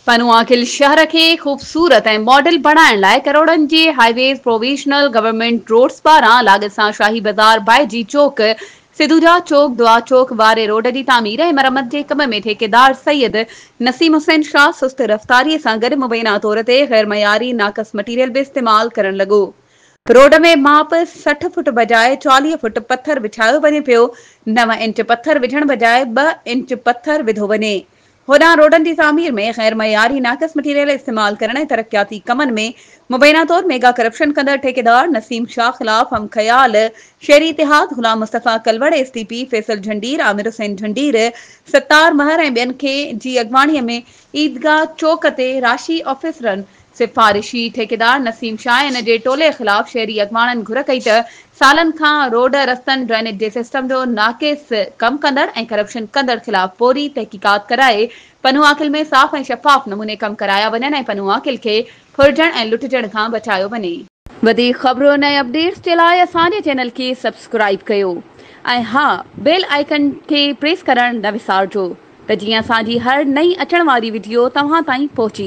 پنوعاقل شهر کي خوبصورت ۽ ماڊل بڻائڻ لاء ڪروڙن جي highways provisional government roads پاران لاڳت سان شاهي بازار بائجي چوڪ، سڌوجا چوڪ، دعا چوڪ واري روڊ جي تعمير ۽ مرمت جي ڪم ۾ ٺيڪيدار سيد نسيم حسين شاهه سست رفتاري سان گڏ مبينا طور تي غير معياري ناقص مٽيريل به استعمال ڪرڻ لڳو. روڊ ۾ ماپ 60 فوٽ بجاء 40 فوٽ پٿر وڇايو وڃي پيو، نو انچ پٿر وجهڻ بجاء ٻه انچ پٿر وڌو وڃي. هوڏانهن روڊن جي تعمير ۾ غير معياري ناقص مٽيريل استعمال ڪرڻ ۽ ترقياتي ڪمن ۾ مبينا طور ميگا ڪرپشن ڪندڙ ٺيڪيدار نسيم شاهه خلاف هم خيال شهري اتحاد Ghulam Mustafa Kalwar, S T P Faisal Jhandir, Amir Hussain Jhandir, Sattar Mehar ۽ ٻين کي جي اڳواڻي ۾ عيدگاهه چوڪ تي راشي آفيسرن سفارشي ٺيڪيدار نسيم شاهه ۽ ان جي ٽولي خلاف شهري اڳواڻن گهر ڪئي ته سالن کان روڊ، رستن، ڊرينيج جي سسٽم جو ناقص ڪم ڪندڙ ۽ ڪرپشن ڪندڙ خلاف فوري تحقيقات ڪرائي پنوعاقل ۾ صاف ۽ شفاف نموني ڪم ڪرايا وڃن ۽ پنوعاقل کي ڦرجڻ ۽ لٽجڻ کان بچايو وڃي. وڌيڪ خبرن ۽ اپڊيٽس جي لاء اسان جي چينل کي سبسڪرائيب ڪيو ۽ ها بيل آئيڪن کي پريس ڪرڻ نه وسارجو ته جيئن اسان جي هر نئين اچڻ واري وڊيو توهان تائين پهچي.